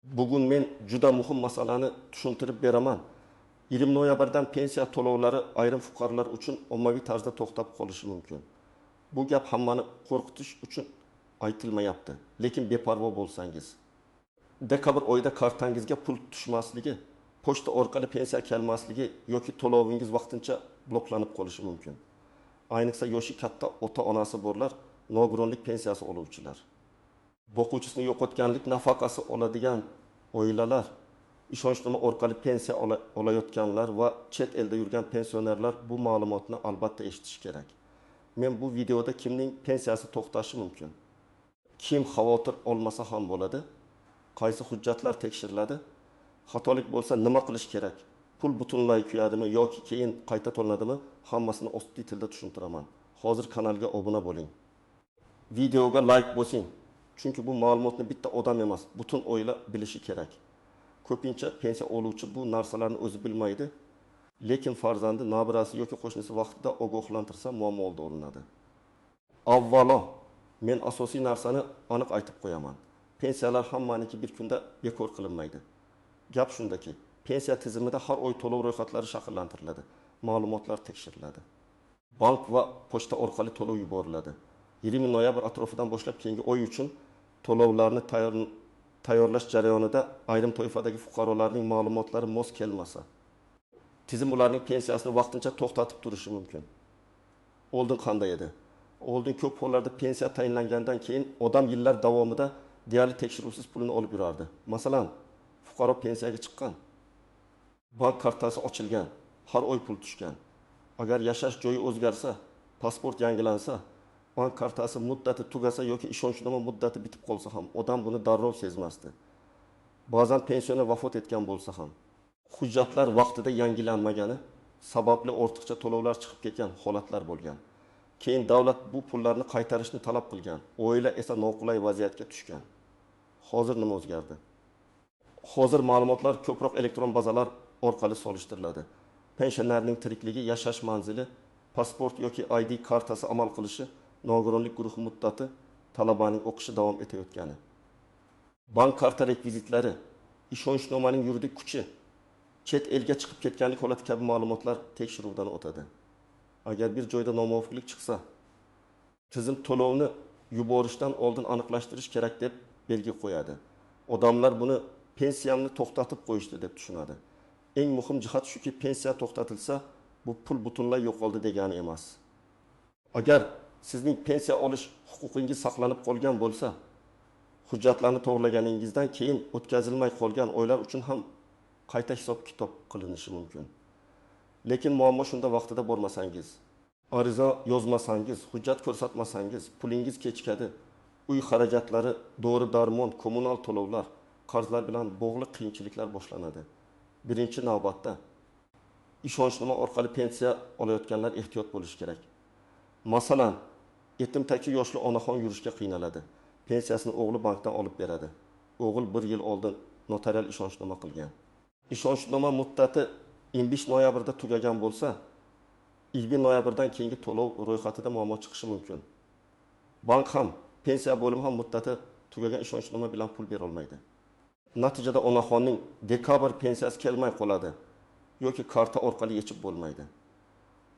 Bugun men juda muhim masalani tushuntirib beraman. 20 noyabrdan pensiya to'lovlari ayrim fuqarolar uchun ommaviy tarzda to'xtab qolishi mumkin. Bu gap hammani qo'rqitish uchun aytilmayapti, lekin beparvo bo'lsangiz, dekabr oyida kartangizga pul tushmasligi, pochta orqali pensiya kelmasligi yoki to'lovingiz vaqtincha bloklanib qolishi mumkin. Ayniqsa yoshi katta ota-onasi borlar, nogironlik pensiyasi oluvchilar, boquvchisini yo'qotganlik nafaqasi oladigan oilalar, ishonchnoma orqali pensiya olayotganlar va chet elda yurgan pensionerlar bu ma'lumotni albatta eshitishi kerak. Men bu videoda kimning pensiyasi to'xtashi mumkin, kim xavotir olmasa ham bo'ladi, qaysi hujjatlar tekshiriladi, xatolik bo'lsa nima qilish kerak, pul butunlay kuyadimi yoki keyin qayta to'lanadimi, hammasini oddiy tilda tushuntiraman. Hozir kanalga obuna bo'ling. Videoga like bosing. Chunki bu ma'lumotni bitta odam emas, butun oila bilishi kerak. Ko'pincha pensiya oluvchi bu narsalarni o'zi bilmaydi, lekin farzandi, nabirasi yoki qo'shnisi vaqtida ogohlantirsa muammo oldi olinadi. Avvalo men asosiy narsani aniq aytib qo'yaman. Pensiyalar hammaniki bir kunda bekor qilinmaydi. Gap shundaki, pensiya tizimida har oy to'lov ro'yxatlari shakllantiriladi, ma'lumotlar tekshiriladi. Bank va pochta orqali to'lov yuboriladi. 20 noyabr atrofidan boshlab keyingi oy uchun to'lovlarni tayyorlash jarayonida ayrim toifadagi fuqarolarning ma'lumotlari mos kelmasa, tizim ularning pensiyasini vaqtincha to'xtatib turishi mumkin. Oldin qanday edi? Oldin ko'p hollarda pensiya tayinlangandan keyin odam yillar davomida deyarli tekshiruvsiz pulini olib yurardi. Masalan, fuqaro pensiyaga chiqqan, bank kartasi ochilgan, har oy pul tushgan. Agar yashash joyi o'zgarsa, pasport yangilansa, bank kartasi muddati tugasa yoki ishonchnoma muddati bitib qolsa ham odam buni darrov sezmasdi. Ba'zan pensioner vafot etgan bo'lsa ham hujjatlar vaqtida yangilanmagani sababli ortiqcha to'lovlar chiqib ketgan holatlar bo'lgan. Keyin davlat bu pullarni qaytarishni talab qilgan. Oila esa noqulay vaziyatga tushgan. Hozir nima o'zgardi? Hozir ma'lumotlar ko'proq elektron bazalar orqali solishtiriladi. Pensionerning tirikligi, yashash manzili, pasport yoki ID kartasi amal qilishi, nogironlik guruhi muddati, talabaning o'qishi davom etayotgani, bank karta rekvizitlari, ishonchnomaning yuridik kuchi, chet elga chiqib ketganlik holati kabi ma'lumotlar tekshiruvdan o'tadi. Agar bir joyda nomuvofiqlik chiqsa, tizim to'lovni yuborishdan oldin aniqlashtirish kerak deb belgi qo'yadi. Odamlar buni pensiyamni to'xtatib qo'yishdi deb tushunadi. Eng muhim jihat shuki, pensiya to'xtatilsa, bu pul butunlay yo'qoldi degani emas. Agar sizning pensiya olish huquqingiz saqlanib qolgan bo'lsa, hujjatlarni to'g'rilaganingizdan keyin o'tkazilmay qolgan oylar uchun ham qayta hisob-kitob qilinishi mumkin. Lekin muammo shunda, vaqtida bormasangiz, ariza yozmasangiz, hujjat ko'rsatmasangiz, pulingiz kechikadi. Uy xarajatlari, dori-darmon, kommunal to'lovlar, qarzlar bilan bog'liq qiyinchiliklar boshlanadi. Birinchi navbatda ishonchnoma orqali pensiya olayotganlar ehtiyot bo'lishi kerak. Masalan, yetimtaki yoshli onaxon yurishga qiynaladi. Pensiyasini o'g'li bankdan olib beradi. O'g'il bir yil oldin notarial ishonchnoma qilgan. Ishonchnoma muddati 25 noyabrda tugagan bo'lsa, 20 noyabrdan keyingi to'lov ro'yxatida muammo chiqishi mumkin. Bank ham, pensiya bo'limi ham muddati tugagan ishonchnoma bilan pul bera olmaydi. Natijada onaxonning dekabr pensiyasi kelmay qoladi yoki karta orqali yechib bo'lmaydi.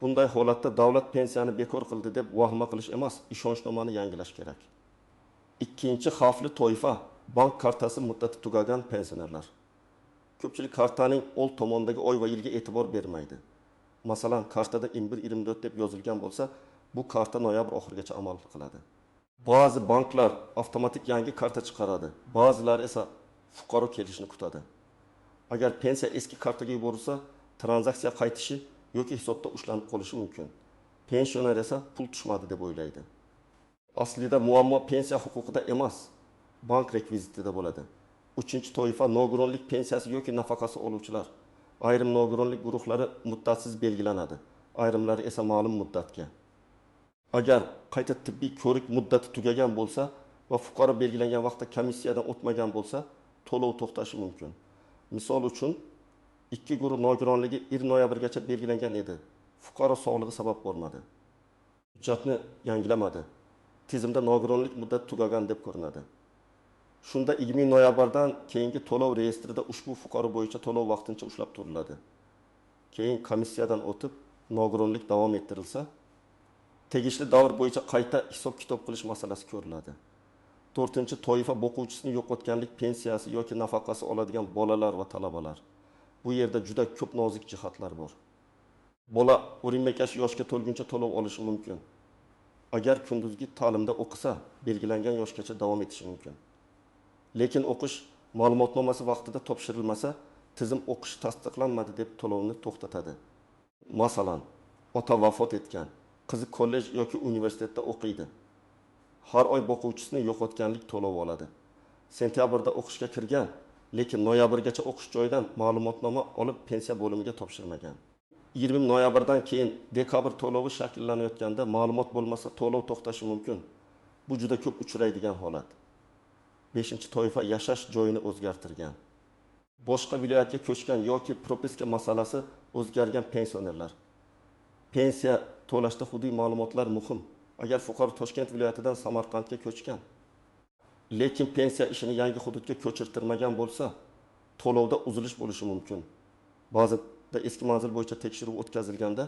Bunday holatda davlat pensiyani bekor qildi deb vahima qilish emas, ishonchnomani yangilash kerak. Ikkinchi xavfli toifa bank kartasi muddati tugagan pensionerlar. Ko'pchilik kartaning old tomonidagi oy va yilga e'tibor bermaydi. Masalan, kartada 21-24 deb yozilgan bo'lsa, bu karta noyabr oxirigacha amal qiladi. Ba'zi banklar avtomatik yangi karta chiqaradi, ba'zilari esa fuqaro kelishini kutadi. Agar pensiya eski kartaga yuborilsa, tranzaksiya qaytishi yoki hisobda ushlanib qolishi mumkin. Pensioner esa pul tushmadi deb o'ylaydi. Aslida muammo pensiya huquqida emas, bank rekvizitida bo'ladi. Uchinchi toifa nogironlik pensiyasi yoki nafaqasi oluvchilar. Ayrim nogironlik guruhlari muddatsiz belgilanadi, ayrimlari esa ma'lum muddatga. Agar qayta tibbiy ko'rik muddati tugagan bo'lsa va fuqaro belgilangan vaqtda komissiyadan o'tmagan bo'lsa, to'lov to'xtashi mumkin. Misol uchun, ikki guruh nogironligi 1 noyabrgacha belgilangan edi. Fuqaro sog'lig'i sabab bormadi. Hujjatni yangilamadi. Tizimda nogironlik muddati tugagan deb ko'rinadi. Shunda 20 noyabrdan keyingi to'lov reyestrida ushbu fuqaro bo'yicha to'lov vaqtincha ushlab turiladi. Keyin komissiyadan o'tib, nogironlik davom ettirilsa, tegishli davr bo'yicha qayta hisob-kitob qilish masalasi ko'riladi. To'rtinchi toifa boquvchisini yo'qotganlik pensiyasi yoki nafaqasi oladigan bolalar va talabalar. Bu yerda juda ko'p nozik jihatlar bor. Bola 25 yoshga to'lguncha to'lov olishi mumkin. Agar kunduzgi ta'limda o'qisa, belgilangan yoshgacha davom etishi mumkin. Lekin o'qish ma'lumotnomasi vaqtida topshirilmasa, tizim o'qish tasdiqlanmadi deb to'lovni to'xtatadi. Masalan, ota vafot etgan, qizi kollej yoki universitetda o'qiydi. Har oy boquvchisini yo'qotganlik to'lovi oladi. Sentyabrda o'qishga kirgan, lekin noyabrgacha o'qish joyidan ma'lumotnoma olib pensiya bo'limiga topshirmagan. 20 noyabrdan keyin dekabr to'lovi shakllanayotganda ma'lumot bo'lmasa to'lov to'xtashi mumkin. Bu juda ko'p uchraydigan holat. 5-toifa yashash joyini o'zgartirgan, boshqa viloyatga ko'chgan yoki propiska masalasi o'zgargan pensionerlar. Pensiya to'lashda hududiy ma'lumotlar muhim. Agar fuqaro Toshkent viloyatidan Samarqandga ko'chgan, lekin pensiya ishini yangi hududga ko'chirtirmagan bo'lsa, to'lovda uzilish bo'lishi mumkin. Ba'zida eski manzil bo'yicha tekshiruv o'tkazilganda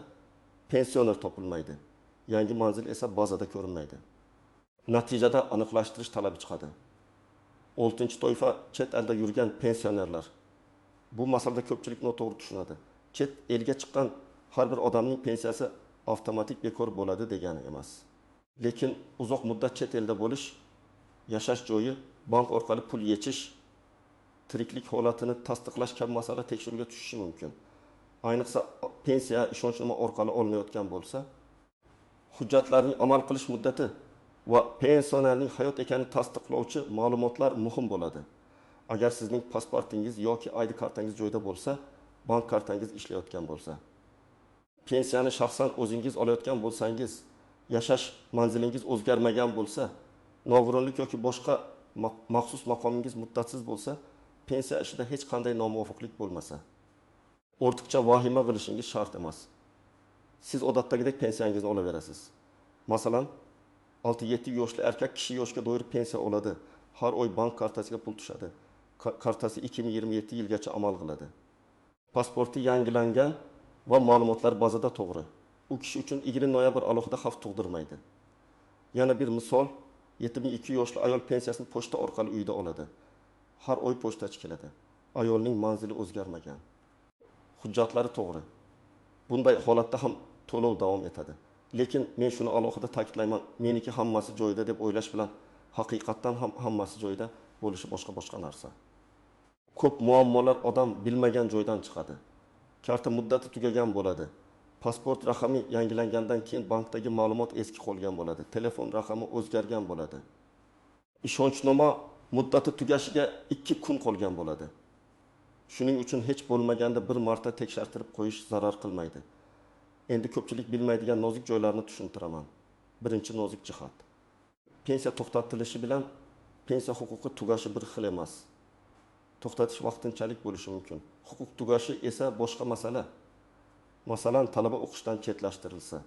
pensioner topilmaydi. Yangi manzil esa bazada ko'rinmaydi. Natijada aniqlashtirish talabi chiqadi. 6-toifa chet elda yurgan pensionerlar. Bu masalada ko'pchilik noto'g'ri tushunadi. Chet elga chiqqan har bir odamning pensiyasi avtomatik bekor bo'ladi degani emas. Lekin uzoq muddat chet elda bo'lish, yashash joyi, bank orqali pul yechish, tiriklik holatini tasdiqlash kabi masala tekshiruvga tushishi mumkin. Ayniqsa pensiya ishonchnoma orqali olinayotgan bo'lsa, hujjatlarning amal qilish muddati va pensionerning hayot ekanini tasdiqlovchi ma'lumotlar muhim bo'ladi. Agar sizning pasportingiz yoki ID kartangiz joyida bo'lsa, bank kartangiz ishlayotgan bo'lsa, pensiyani shaxsan o'zingiz olayotgan bo'lsangiz, yashash manzilingiz o'zgarmagan bo'lsa, nogironlik yoki boshqa maxsus maqomingiz muddatsiz bo'lsa, pensiya ishida hech qanday nomuvofiqlik bo'lmasa, ortiqcha vahima qilishingiz shart emas. Siz odatdagidek pensiyangizni olaverasiz. Masalan, 6-7 yoshli erkak kishi yoshga doir pensiya oladi. Har oy bank kartasiga pul tushadi. Kartasi 2027 yilgacha amal qiladi. Pasporti yangilangan va ma'lumotlar bazada to'g'ri. U kishi uchun 20 noyabr alohida xavf tug'dirmaydi. Yana bir misol, 72 yoshli ayol pensiyasini pochta orqali uyda oladi. Har oy pochtachi keladi. Ayolning manzili o'zgarmagan. Hujjatlari to'g'ri. Bunday holatda ham to'lov davom etadi. Lekin men shuni alohida ta'kidlayman, meniki hammasi joyida deb o'ylash bilan haqiqatdan ham hammasi joyida bo'lishi boshqa narsa. Ko'p muammolar odam bilmagan joydan chiqadi. Karta muddati tugagan bo'ladi. Pasport raqami yangilangandan keyin bankdagi ma'lumot eski qolgan bo'ladi. Telefon raqami o'zgargan bo'ladi. Ishonchnoma muddati tugashiga 2 kun qolgan bo'ladi. Shuning uchun hech bo'lmaganda bir marta tekshirtirib qo'yish zarar qilmaydi. Endi ko'pchilik bilmaydigan nozik joylarni tushuntiraman. Birinchi nozik jihat. Pensiya to'xtatilishi bilan pensiya huquqi tugashi bir xil emas. To'xtatish vaqtinchalik bo'lishi mumkin. Huquq tugashi esa boshqa masala. Masalan, talaba o'qishdan chetlashtirilsa,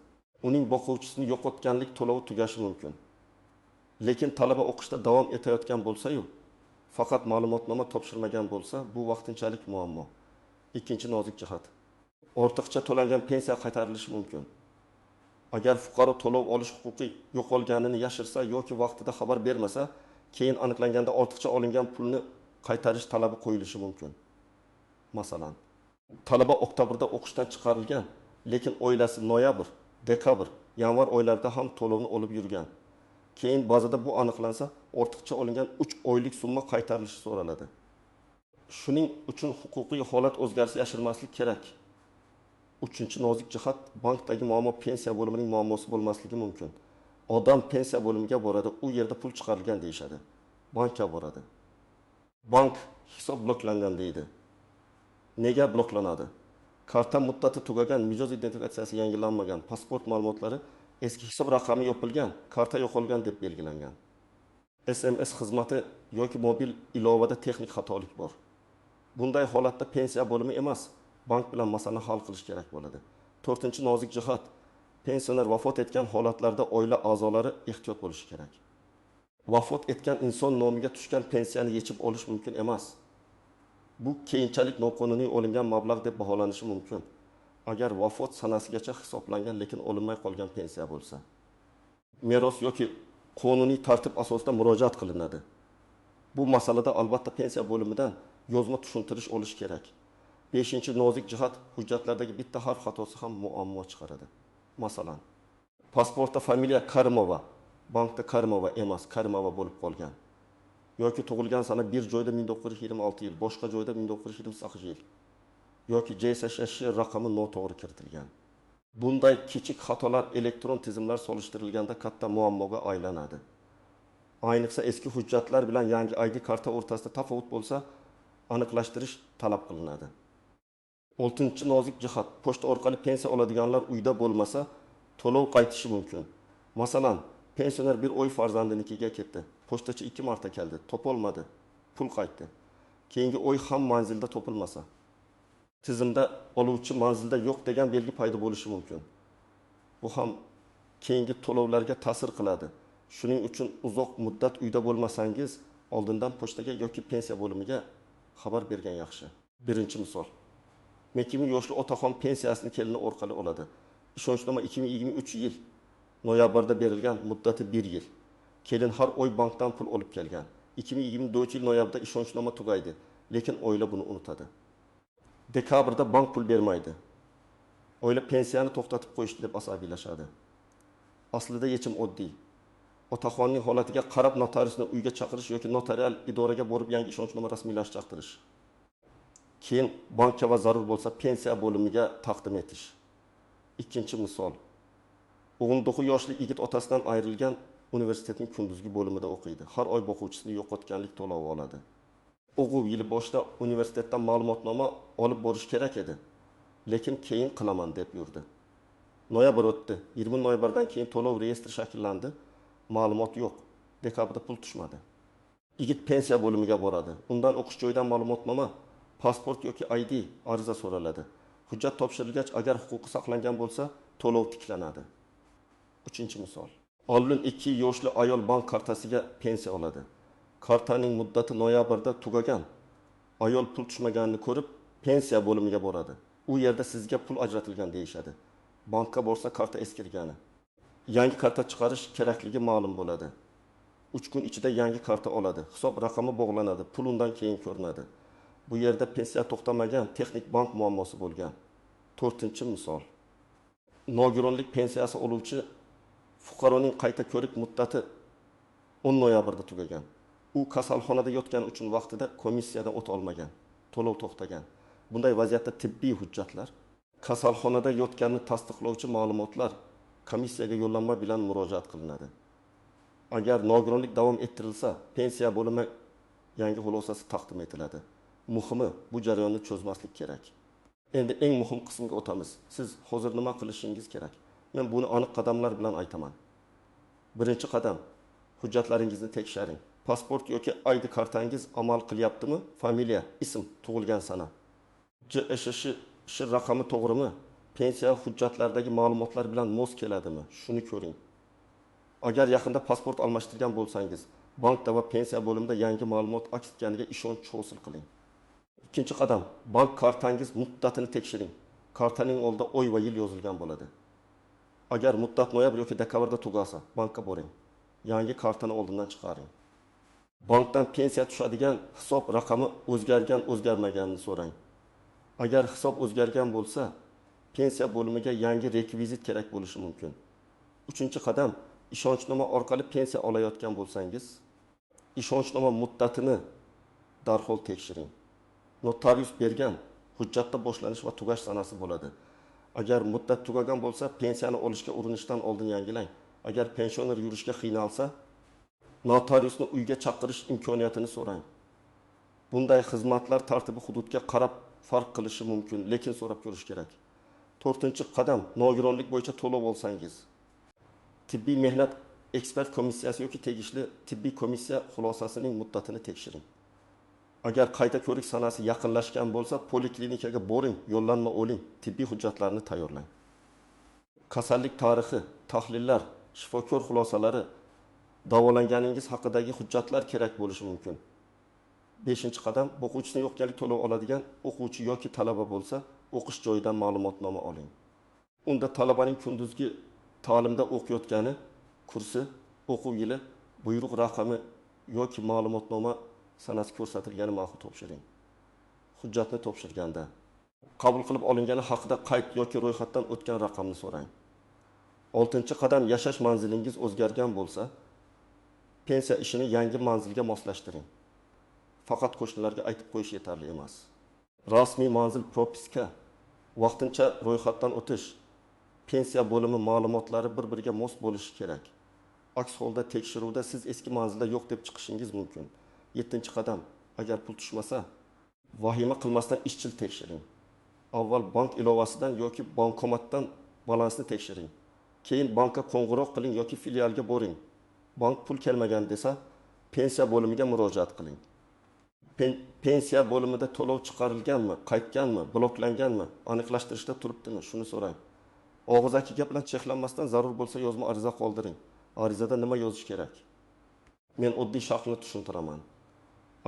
uning boquvchisini yo'qotganlik to'lovi tugashi mumkin. Lekin talaba o'qishda davom etayotgan bo'lsa-yu, faqat ma'lumotnoma topshirmagan bo'lsa, bu vaqtinchalik muammo. Ikkinchi nozik jihat. Ortiqcha to'langan pensiya qaytarilishi mumkin. Agar fuqaro to'lov olish huquqi yo'qolganini yashirsa yoki vaqtida xabar bermasa, keyin aniqlanganda ortiqcha olingan pulni qaytarish talabi qo'yilishi mumkin. Masalan, talaba oktyabrda o'qishdan chiqarilgan, lekin oilasi noyabr, dekabr, yanvar oylarida ham to'lovni olib yurgan. Keyin ba'zida bu aniqlansa, ortiqcha olingan 3 oylik summa qaytarilishi so'raladi. Shuning uchun huquqiy holat o'zgarishi yashirmaslik kerak. Uchinchi nozik jihat, bankdagi muammo pensiya bo'limining muammosi bo'lmasligi mumkin. Odam pensiya bo'limiga boradi, u yerda pul chiqarilgan deyishadi. Bankka boradi. Bank hisob bloklangan deydi. Nega bloklanadi? Karta muddati tugagan, mijoz identifikatsiyasi yangilanmagan, pasport ma'lumotlari eski hisob raqami yopilgan, karta yo'qolgan deb belgilangan. SMS xizmati yoki mobil ilovada texnik xatolik bor. Bunday holatda pensiya bo'limi emas, bank bilan masalani hal qilish kerak bo'ladi. To'rtinchi nozik jihat, pensioner vafot etgan holatlarda oila a'zolari ehtiyot bo'lishi kerak. Vafot etgan inson nomiga tushgan pensiyani yechib olish mumkin emas. Bu keyinchalik noqonuniy olingan mablag' deb baholanishi mumkin. Agar vafot sanasigacha hisoblangan, lekin olinmay qolgan pensiya bo'lsa, meros yoki qonuniy tartib asosida murojaat qilinadi. Bu masalada albatta pensiya bo'limidan yozma tushuntirish olish kerak. Beshinchi nozik jihat: hujjatlardagi bitta harf xatosi ham muammo chiqaradi. Masalan, pasportda familiya Karimova, bankda Karimova emas, Karimova bo'lib qolgan. Yoki tug'ilgan sana bir joyda 1926 yil, boshqa joyda 1928 yil. Yoki JSSh raqami noto'g'ri kiritilgan. Bunday kichik xatolar elektron tizimlar solishtirilganda katta muammoga aylanadi. Ayniqsa eski hujjatlar bilan yangi ID karta o'rtasida tafovut bo'lsa, aniqlashtirish talab qilinadi. Oltinchi nozik jihat: pochta orqali pensiya oladiganlar uyda bo'lmasa, to'lov qaytishi mumkin. Masalan, pensioner bir oy farzandinikiga ketdi. Pochtachi ikki marta keldi, topolmadi, pul qaytdi. Keyingi oy ham manzilda topilmasa, tizimda oluvchi manzilda yo'q degan belgi paydo bo'lishi mumkin. Bu ham keyingi to'lovlarga ta'sir qiladi. Shuning uchun uzoq muddat uyda bo'lmasangiz, oldindan pochtaga yoki pensiya bo'limiga xabar bergan yaxshi. Birinchi misol. 20 yoshli otaxon pensiyasini kelini orqali oladi. Ishonchnoma 2023 yil noyabrda berilgan, muddati 1 yil. Kelin har oy bankdan pul olib kelgan. 2024 yil noyabrda ishonchnoma tugaydi, lekin oila buni unutadi. Dekabrda bank pul bermaydi. Oila pensiyani to'xtatib qo'yishdi deb asabiylashadi. Aslida yechim oddiy. Otaxonning holatiga qarab notariusni uyga chaqirish yoki notarial idoraga borib yangi ishonchnoma rasmiylashtirib. Keyin bankka va zarur bo'lsa pensiya bo'limiga taqdim etish. Ikkinchi misol. 19 yoshli yigit otasidan ayrilgan, universitetning kunduzgi bo'limida o'qiydi. Har oy boquvchisini yo'qotganlik to'lovi oladi. O'quv yili boshida universitetdan ma'lumotnoma olib borish kerak edi. Lekin keyin qilaman deb yurdi. Noyabr o'tdi. 20 noyabrdan keyin to'lov reyestri shakllandi. Ma'lumot yo'q. Dekabrda pul tushmadi. Yigit pensiya bo'limiga boradi. Undan o'qish joyidan ma'lumotnoma, pasport yoki ID ariza so'raladi. Hujjat topshirilgach, agar huquqi saqlangan bo'lsa, to'lov tiklanadi. Uchinchi misol. Oldin 2 yoshli ayol bank kartasiga pensiya oladi. Kartaning muddati noyabrda tugagan. Ayol pul tushmaganini ko'rib, pensiya bo'limiga boradi. U yerda sizga pul ajratilgan deyishadi. Bankka borsa karta eskirgani. Yangi karta chiqarish kerakligi ma'lum bo'ladi. 3 kun ichida yangi karta oladi. Hisob raqami bog'lanadi, pul undan keyin ko'rinadi. Bu yerda pensiya to'xtamagan, texnik bank muammosi bo'lgan. To'rtinchi misol. Nogironlik pensiyasi oluvchi fuqaroning qayta ko'rik muddati 10 noyabrda tugagan. U kasalxonada yotgani uchun vaqtida komissiyadan o'ta olmagan, to'lov to'xtagan. Bunday vaziyatda tibbiy hujjatlar, kasalxonada yotganini tasdiqlovchi ma'lumotlar komissiyaga yo'llanma bilan murojaat qilinadi. Agar nogironlik davom ettirilsa, pensiya bo'limi yangi xulosasi taqdim etiladi. Muhimi, bu jarayonni cho'zmaslik kerak. Endi eng muhim qismga o'tamiz. Siz hozir nima qilishingiz kerak? Men buni aniq qadamlar bilan aytaman. Birinchi qadam, hujjatlaringizni tekshiring. Pasport yoki ID kartangiz amal qilyaptimi? Familiya, ism, tug'ilgan sana. JSSh raqami to'g'rimi? Pensiya hujjatlaridagi ma'lumotlar bilan mos keladimi? Shuni ko'ring. Agar yaqinda pasport almashtirgan bo'lsangiz, bankda va pensiya bo'limida yangi ma'lumot aks etganiga ishonch hosil qiling. Ikkinchi qadam, bank kartangiz muddatini tekshiring. Kartaning oldida oy va yil yozilgan bo'ladi. Agar muddat noyabr yoki dekabrda tugasa, bankka boring. Yangi kartani oldindan chiqaring. Bankdan pensiya tushadigan hisob raqami o'zgargan, o'zgarmaganini so'rang. Agar hisob o'zgargan bo'lsa, pensiya bo'limiga yangi rekvizit kerak bo'lishi mumkin. Uchinchi qadam, ishonchnoma orqali pensiya olayotgan bo'lsangiz, ishonchnoma muddatini darhol tekshiring. Notarius bergan hujjatda boshlanish va tugash sanasi bo'ladi. Agar muddat tugagan bo'lsa, pensiyani olishga urinishdan oldin yangilang. Agar pensioner yurishga qiynalsa, notariusni uyga chaqirish imkoniyatini so'rang. Bunday xizmatlar tartibi hududga qarab farq qilishi mumkin, lekin so'rab ko'rish kerak. To'rtinchi qadam, nogironlik bo'yicha to'lov olsangiz, tibbiy mehnat ekspert komissiyasi yoki tegishli tibbiy komissiya xulosasining muddatini tekshiring. Agar qayta ko'rik sanasi yaqinlashgan bo'lsa, poliklinikaga boring, yo'llanma oling, tibbiy hujjatlarni tayyorlang. Kasallik tarixi, tahlillar, shifokor xulosalari Davolanganingiz haqidagi hujjatlar kerak bo'lishi mumkin. Beshinchi qadam, o'quvchisini yo'qotganlik to'lov oladigan o'quvchi yoki talaba bo'lsa, o'qish joyidan ma'lumotnoma oling. Unda talabaning kunduzgi ta'limda o'qiyotgani, kursi, o'quv yili, buyruq raqami yoki ma'lumotnoma sanasi ko'rsatilgani ma'qul topshiring. Hujjatni topshirganda qabul qilib olingani haqida qayd yoki ro'yxatdan o'tgan raqamni so'rang. Oltinchi qadam, yashash manzilingiz o'zgargan bo'lsa, pensiya ishini yangi manzilga moslashtiring. Faqat qo'shnilarga aytib qo'yish yetarli emas. Rasmiy manzil propiska, vaqtincha ro'yxatdan o'tish, pensiya bo'limi ma'lumotlari bir-biriga mos bo'lishi kerak. Aks holda tekshiruvda siz eski manzilda yo'q deb chiqishingiz mumkin. Yettinchi qadam, agar pul tushmasa, vahima qilmasdan izchil tekshiring. Avval bank ilovasidan yoki bankomatdan balansni tekshiring. Keyin bankka qo'ng'iroq qiling yoki filialga boring. Bank pul kelmagan desa, pensiya bo'limiga murojaat qiling. Pensiya bo'limida to'lov chiqarilganmi, qaytganmi, bloklanganmi, aniqlashtirishda turibdimi, shuni so'rang. Og'zaki gap bilan cheklanmasdan zarur bo'lsa yozma ariza qoldiring. Arizada nima yozish kerak? Men oddiy shaklni tushuntiraman.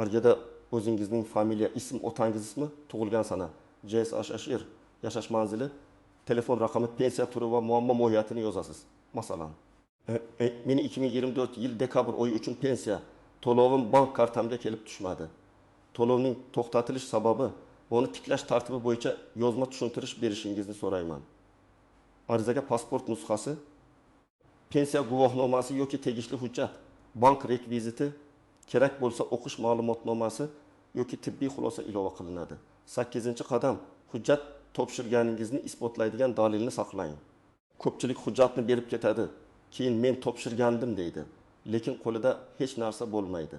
Arizada o'zingizning familiya, ism, otangiz ismi, tug'ilgan sana, JSHHR, yashash manzili, telefon raqami, pensiya turi va muammo mohiyatini yozasiz. Masalan, meni 2024 yil dekabr oyi uchun pensiya to'lovim bank kartamga kelib tushmadi. To'lovning to'xtatilish sababi va uni tiklash tartibi bo'yicha yozma tushuntirish berishingizni so'rayman. Arizaga pasport nusxasi, pensiya guvohnomasi yoki tegishli hujjat, bank rekviziti, kerak bo'lsa o'qish ma'lumotnomasi yoki tibbiy xulosa ilova qilinadi. 8-qadam, hujjat topshirganingizni isbotlaydigan dalilni saqlang. Ko'pchilik hujjatni berib ketadi, keyin men topshirgandim deydi, lekin qo'lida hech narsa bo'lmaydi.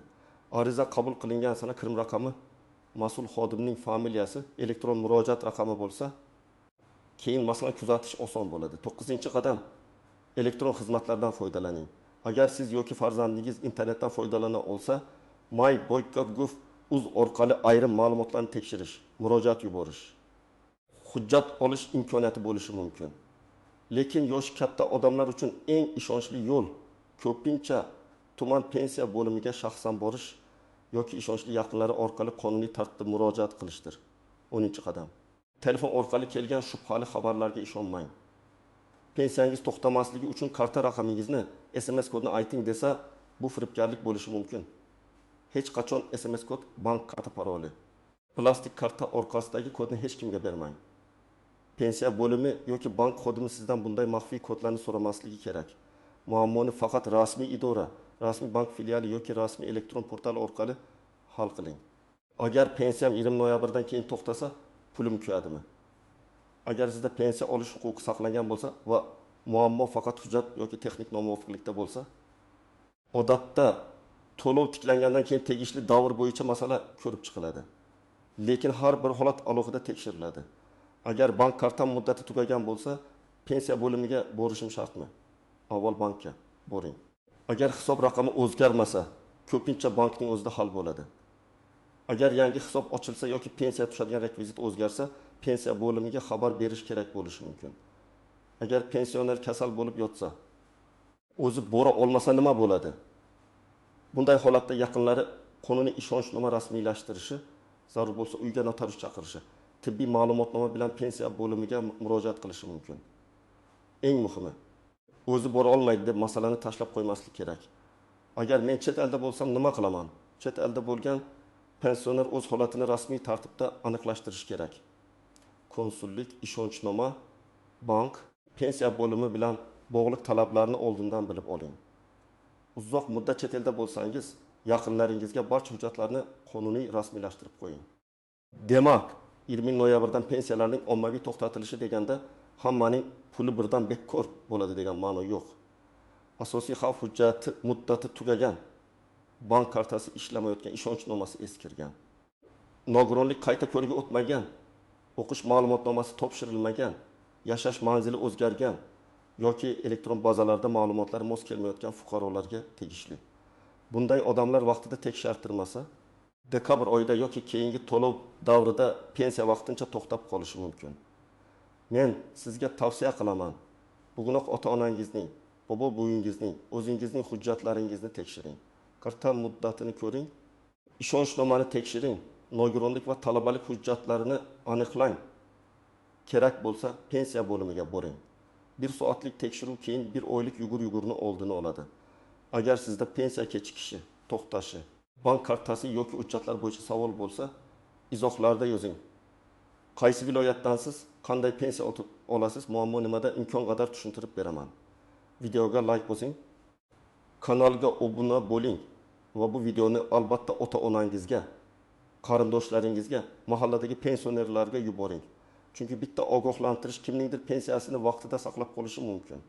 Ariza qabul qilingan sana kirim raqami, mas'ul xodimning familiyasi, elektron murojaat raqami bo'lsa, keyin masalan kuzatish oson bo'ladi. 9-qadam, elektron xizmatlardan foydalaning. Agar siz yoki farzandingiz internetdan foydalana olsa, myboy.gov.uz orqali ayrim ma'lumotlarni tekshirish, murojaat yuborish, hujjat olish imkoniyati bo'lishi mumkin. Lekin yoshi katta odamlar uchun eng ishonchli yo'l ko'pincha tuman pensiya bo'limiga shaxsan borish yoki ishonchli yaqinlari orqali qonuniy tartibda murojaat qilishdir. 10-qadam. Telefon orqali kelgan shubhali xabarlarga ishonmang. Pensiyangiz to'xtamasligi uchun karta raqamingizni, SMS kodini ayting desa, bu firibgarlik bo'lishi mumkin. Hech qachon SMS kod, bank karta paroli, plastik karta orqasidagi kodni hech kimga bermang. Pensiya bo'limi yoki bank xodimi sizdan bunday maxfiy kodlarni so'ramasligi kerak. Muammoni faqat rasmiy idora, rasmiy bank filiali yoki rasmiy elektron portal orqali hal qiling. Agar pensiyam 20 noyabrdan keyin to'xtasa, pulim kuyadimi? Agar sizda pensiya olish huquqi saqlangan bo'lsa va muammo faqat hujjat yoki texnik nomuvofiqlikda bo'lsa, odatda to'lov tiklangandan keyin tegishli davr bo'yicha masala ko'rib chiqiladi. Lekin har bir holat alohida tekshiriladi. Agar bank kartam muddati tugagan bo'lsa, pensiya bo'limiga borishim shartmi? Avval bankka boring. Agar hisob raqami o'zgarmasa, ko'pincha bankning o'zida hal bo'ladi. Agar yangi hisob ochilsa yoki pensiya tushadigan rekvizit o'zgarsa, pensiya bo'limiga xabar berish kerak bo'lishi mumkin. Agar pensioner kasal bo'lib yotsa, o'zi bora olmasa nima bo'ladi? Bunday holatda yaqinlari qonuniy ishonchnoma rasmiylashtirishi, zarur bo'lsa uyga notarius chaqirishi, tibbiy ma'lumotnoma bilan pensiya bo'limiga murojaat qilishi mumkin. Eng muhimi, o'zi bora olmaydi deb masalani tashlab qo'ymaslik kerak. Agar men chet elda bo'lsam nima qilaman? Chet elda bo'lgan pensioner o'z holatini rasmiy tartibda aniqlashtirishi kerak. Konsullik, ishonchnoma, bank, pensiya bo'limi bilan bog'liq talablarni oldindan bilib oling. Uzoq muddat chet elda bo'lsangiz, yaqinlaringizga barcha hujjatlarni qonuniy rasmiylashtirib qo'ying. Demak, 20 noyabrdan pensiyalarning ommaviy to'xtatilishi deganda hammaning puli birdan bekor bo'ladi degan ma'no yo'q. Asosiy xavf hujjati muddati tugagan, bank kartasi ishlamayotgan, ishonchnomasi eskirgan, nogironlik qayta ko'rigi o'tmagan, o'qish ma'lumotnomasi topshirilmagan, yashash manzili o'zgargan yoki elektron bazalarda ma'lumotlar mos kelmayotgan fuqarolarga tegishli. Bunday odamlar vaqtida tekshirtirmasa, dekabr oyida yoki keyingi to'lov davrida pensiya vaqtincha to'xtab qolishi mumkin. Men sizga tavsiya qilaman. Bugunoq ota-onangizning, bobo buvingizning, o'zingizning hujjatlaringizni tekshiring. Karta muddatini ko'ring, ishonchnomani tekshiring, nogironlik va talabalik hujjatlarini aniqlang. Kerak bo'lsa, pensiya bo'limiga boring. Bir soatlik tekshiruv keyin bir oylik yugur-yugurni oldini oladi. Agar sizda pensiya kechikishi, to'xtashi, bank kartasi yoki hujjatlar bo'yicha savol bo'lsa, izohlarda yozing. Qaysi viloyatdansiz, qanday pensiya olasiz, muammo nimada, imkon qadar tushuntirib beraman. Videoga like bosing, kanalga obuna bo'ling va bu videoni albatta ota-onangizga, qarindoshlaringizga, mahalladagi pensionerlarga yuboring. Chunki bitta ogohlantirish kimningdir pensiyasini vaqtida saqlab qolishi mumkin.